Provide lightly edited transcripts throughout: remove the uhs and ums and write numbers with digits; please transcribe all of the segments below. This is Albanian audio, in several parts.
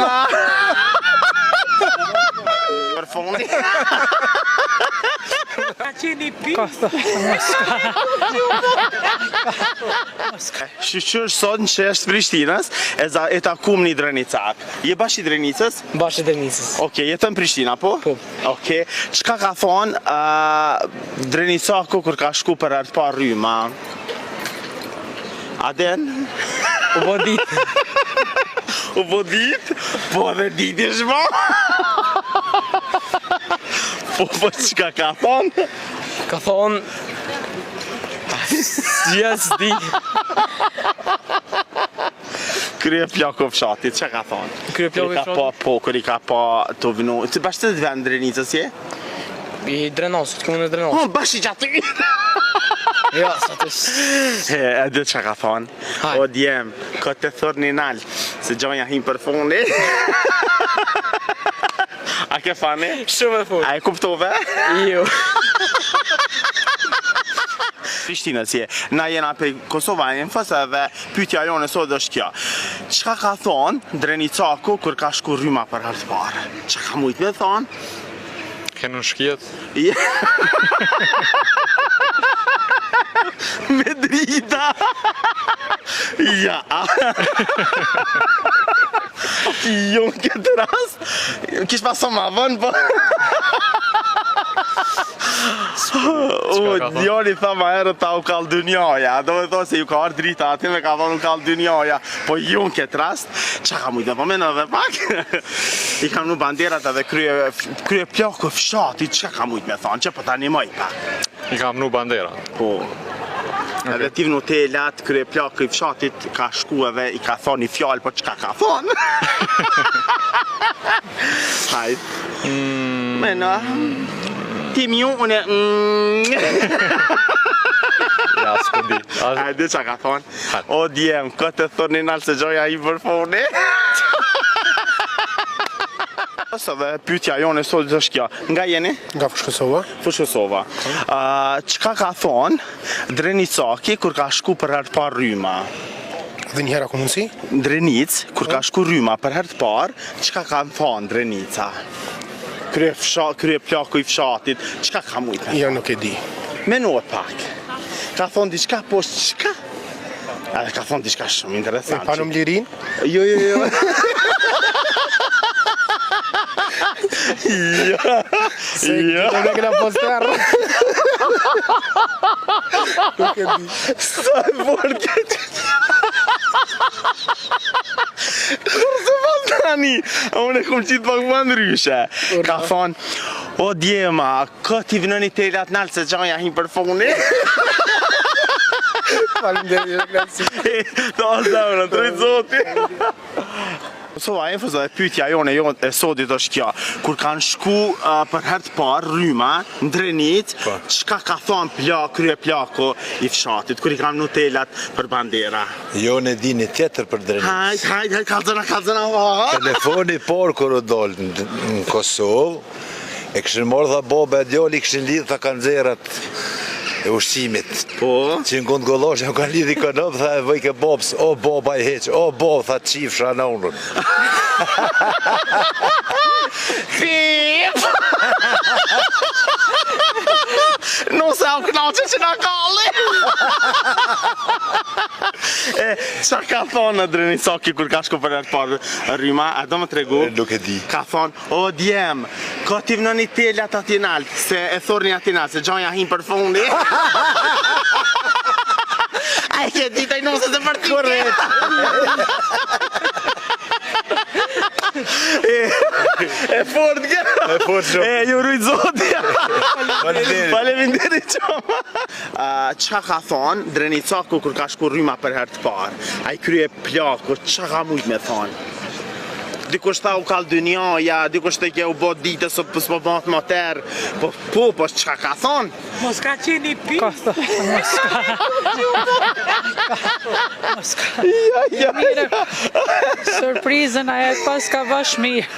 Rryma. Për fundi. Ka qenë i pi. Shyqyr sot në shesh të Prishtinës, e, za, e takum një drenicak. Je bash i Drenicës? Bash i Drenicës. Okej, jeton në Prishtinë, apo? Po. Okej, çka ka thonë uh, Drenicaku kur ka shku për herë të parë rryma? A din? U bo ditë. U bo ditë? Po edhe ditë ish bo. Po, po, çka ka thonë? Ka thonë... Ja s'di. Krye plaku fshatit, çka ka thonë? Krye plaku Kur i ka fshatit? Pa, po, kur i ka pa të vnu... Ti bash të vend Drenicës je? I Drenasit, komunës Drenasit. Po, bash i gjatë. Ja, sa të... He, e di çka ka thonë? Hajde. O djem, ka të thërni nalt, se gjonja hin për fundi. A ke fani? Shumë e fort. A e kuptove? Jo. Prishtinës je. Na jena prej Kosova Infos edhe pyetja jonë sot është kjo. Çka ka thonë Drenicaku kur ka shku rryma për herë të parë? Çka ka mujt me thonë? Kënë në shkjet. Je- Me drita. Ja. Jo në këtë rast. Kish pasë ma vënë, po. O, ka thonë? djali tha ma herët tha u kall dynjaja. Do me thonë se ju ka ardhë drita aty me ka thonë u kall dynjaja. Po jo në këtë rast, çka ka mujtë me thonë edhe pak? I kam vnu banderat edhe krye, krye plaku fshatit, çka ka mujtë me thonë, që po ta nimoj pak. I kam vnu bandera. Po. Edhe ti vnu telat, krye plaku i fshatit ka shku edhe i ka thonë një fjalë, po çka ka thonë? Hajt. Mm. Meno. Ti mju, une... Mm. Ja, s'po di. A, A e di çka ka thonë? Hajt. O djem, këtë të thërni nalë se gjoja i përfuni. Edhe pyetja jonë sot është kjo. Nga jeni? Nga Fushë Kosova. Fushë Kosova. Uh, çka ka thonë Drenicaki kur ka shku për herë të parë rryma? Dhe një herë a ka mundësi? Drenicë, kur ka shku rryma për herë të parë, çka ka thonë Drenica? Krye, fsha, krye plaku i fshatit, çka ka mujtë? Jo, nuk e di. Menu e pak. Ka thonë diçka, po çka? Edhe ka thonë diçka shumë E interesant. panum lirin? Jo, jo, jo. jo. Se Jo. do të kena poster. Nuk e di. Sa e fort ke që Kur se pas tani Unë e kum qitë pak më ndryshe Ka thonë O djema, kë t'i vënoni telat nalë se gjaja hin për funi Faleminderit, kënaqësi. Të o zemrën, të rritë zoti Kosova Infos dhe pyetja jonë e jonë e sotit është kjo. Kur kanë shku uh, për herë të parë rryma në Drenicë, Po. çka ka thonë pla krye plaku i fshatit kur i kanë vënë telat për bandera? Jo, në di një tjetër për Drenicë. Hajt, hajt, hajt, kallzona, kallzona. ha, ha. Telefoni i parë kur u dol në në Kosovë, e kishin marrë dha baba e djali, i kishin lidhë tha kanxerat e ushqimit. Po. Që në kundë gollosh, jam kanë lidhë i konop, tha e vëj ke babës, o baba i heq, o bab, tha qifsha në unën. Pip! Nuse am knaqe që na kalli. e, qa ka thonë Drenicaki kur ka shku për herë të parë rryma, a do më tregu? Nuk e di. Ka thonë, o djem, ka t'i vënoni telat aty nalt, se e thorni aty nalt, se gjaja hin për fundi. A e ke ditë ai nuse se për ti. Korrekt. e, e fort kjo. E fort shumë. E, ju rujt zoti. Faleminderit. Faleminderit shumë. Uh, çka ka thonë Drenicaku kur ka shku rryma për herë të parë? Ai krye plaku, çka ka mujt me thonë? Dikush tha u kall dynjaja, dikush tha ke u bë ditë s'po s'po bëhet më terr. Po po, po çka ka thonë? Mos ka qenë i pi. Mos ka. Mos ka. Ja, ja, Mirë. Surprizën ajo e pas ka bash mirë.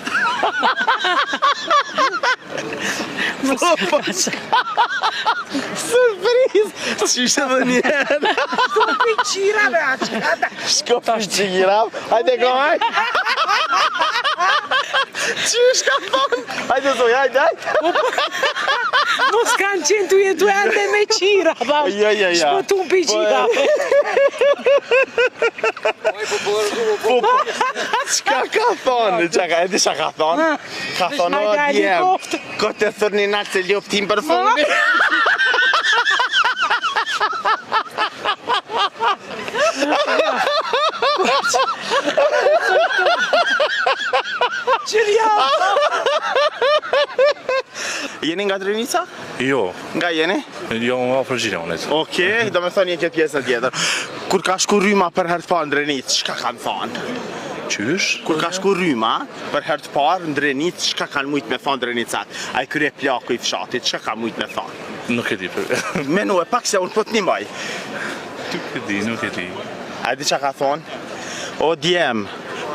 Mos Po, po. ka qenë. Surprizë! Qyshe dhe njerë. Qirave, a çka da? Shko për qira. Hajde ko, hajde. Qysh ka thonë? Hajde zoj, hajde, hajde. Mos kanë qenë tu jetu ende me qira, tha. Jo, jo, jo. Shpëtum pi Po, qira. Po, po. Çka ka thonë? Çka ka, e di çka ka thonë? Ka thonë, o Hajde, djem, helikopter. ko të thërni nalë se loptin për fundi. Qirja. Jeni nga Drenica? Jo, Nga jeni? jo nga afër Gjilanit. Okej, do me thonë je këtë pjesën tjetër. Kur ka shku rryma për herë të parë në Drenicë, çka kanë thonë? Qysh? Kur ka shku rryma për herë të parë në Drenicë, çka kanë mujt me thonë Drenicat? Ai krye plaku i fshatit, çka ka mujt me thonë? Nuk e di. për- Menu e pak se unë po të nimoj. Nuk e di, nuk e di. A di çka ka thonë? O djem,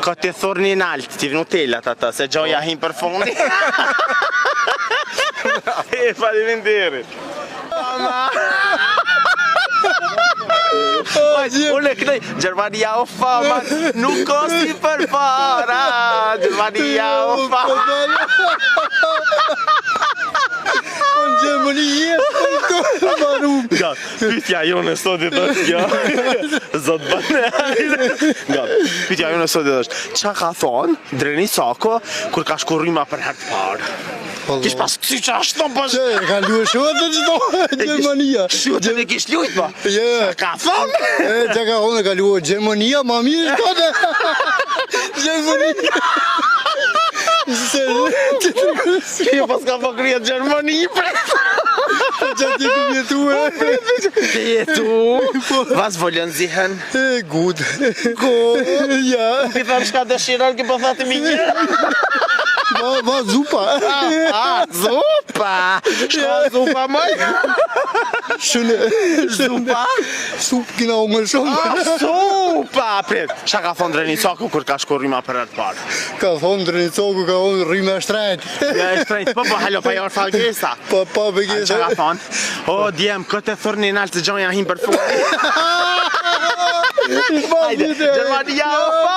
ka të thorni nalt, ti vnu telat ata, se gjoja hin për fundi. e, faleminderit. Mama. Unë e këtoj, Gjermania o fama, nuk ka si për para, Gjermania o fama. Po në Gjermani je, po këto marum. Nga, pyetja jonë sot i është kjo. Zot bëne. Nga, pyetja jonë sot i është, çka ka thonë Drenicako kur ka shku rryma për herë të parë? Kish pas kësi që ashtu po Që, e ka luë shumë të qëto, Gjermania. Shutën e kish lujt po. Je. Çka ka thonë? E, që ka thonë, ka luë Gjermania, ma mirë shkote. Gjermania. Se, që të Kjo pas ka po kryet Gjermani pre. që ti ku jetu e. Ti jetu. Was wollen Sie hen? E, gut. Gut. Ja. Ti tham çka dëshiron, ki po thatë mi një. Va, va, zupa. Ah, zupa. Shko zupa moj. Shënë. Zupa. Sup kina u më shumë. Ah, supa! Prit, çka ka thonë Drenicaku kur ka shku rryma për herë të parë? Ka thonë Drenicoku, ka thonë rryma e shtrejt. Ja, e shtrejt, po po, halo, pa jorë fagesa. Po, po, A begesa. çka ka thonë? O, djem, këtë e thërni nalë të gjoja hin për fundi. Hajde, Gjermania, o fa!